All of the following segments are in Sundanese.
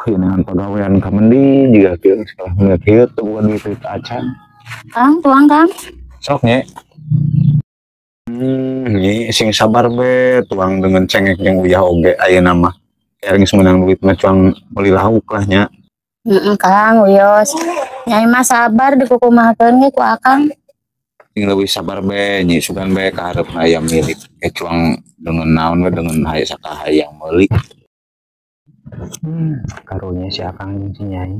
Dengan pagawean kamendi juga kieu salah menit kieu teu boga duit duit acan. Kang, tuang Kang. Sok nye. Nyi sing sabar be tuang dengan cengek jeung uyah oge ayeuna mah. Kayak geus meunang duit mah cuang meuli lauk lah nya. Heeh Kang, wios. Nyai mah sabar dikukumahakeun ge ku Akang. Sing leuwih sabar be nyi sugan be ka hareupna aya milik. Cuang dengan naon we dengan hayang sakahayang meuli. Karunya si Akang jeung si Nyai.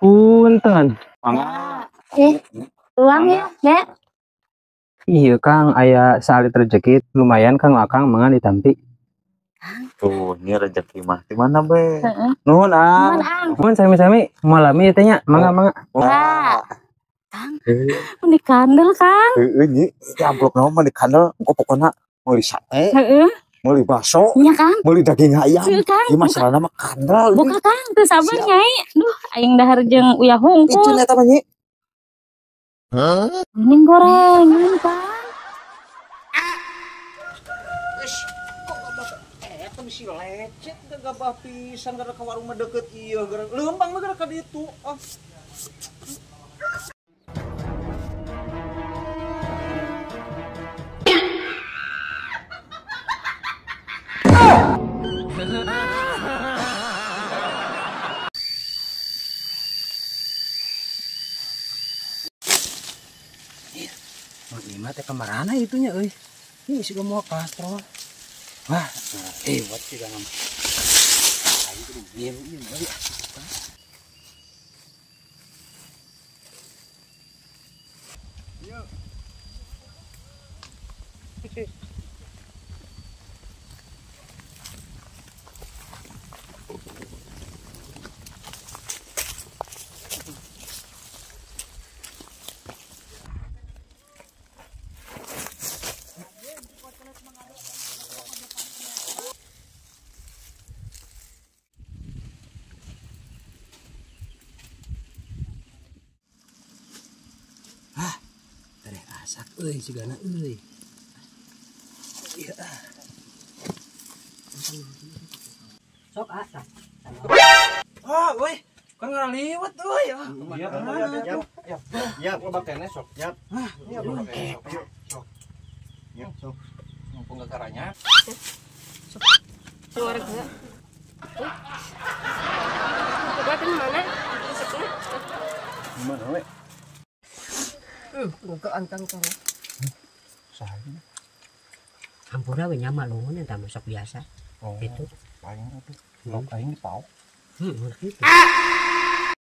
Punten. Mangga. Tuang ya, Dek. Iya Kang, aya saalit rezeki lumayan Kang Akang mangan ditampi. Tuh, ini rezeki mah di mana be? Heeh. Nuhun Ang. Nuhun Ang. Nuhun sami-sami, malami teh nya, mangga mangga. Wah. Kang. Mun dikandel Kang. Heeh nyi, amplop naon mah dikandel, engko pokona meuli sate. Heeh. Meuli bakso. Nya Kang. Meuli daging ayam. Heeh Kang. Ieu masalahna mah kandel. Buka Kang, teu sabar Nyai. Duh, aing dahar jeung uyah hungkul. Icun eta mah nyi. Hah? Mending gorengan Kang. Si lecet gagabah pisan gara ka warung mah deukeut ieu gara leumpang mah gara ka ditu. Oh. Iya, mah teh kamarana itunya euy. Ini si mau kastrol. Wah, hebat sih kan. Ayo kudu ngilu ieu mah. Yo. Asak euy sigana euy. Iya. Sok asak. Ah, euy, kan ngaliwet euy. Iya, ya. Ya, loba keneh sok. Yap. Hah, iya loba keneh sok. Yuk, sok. Yuk, sok. Mumpung gagaranya. Sok. Keluarga. Coba kan mana? Resepnya. Mana we? Buka antang tong. Saha. Hampura we nya mah luhun eta masuk biasa. Oh, gitu. Paling atuh. Lauk aing dipaok. Heeh, gitu.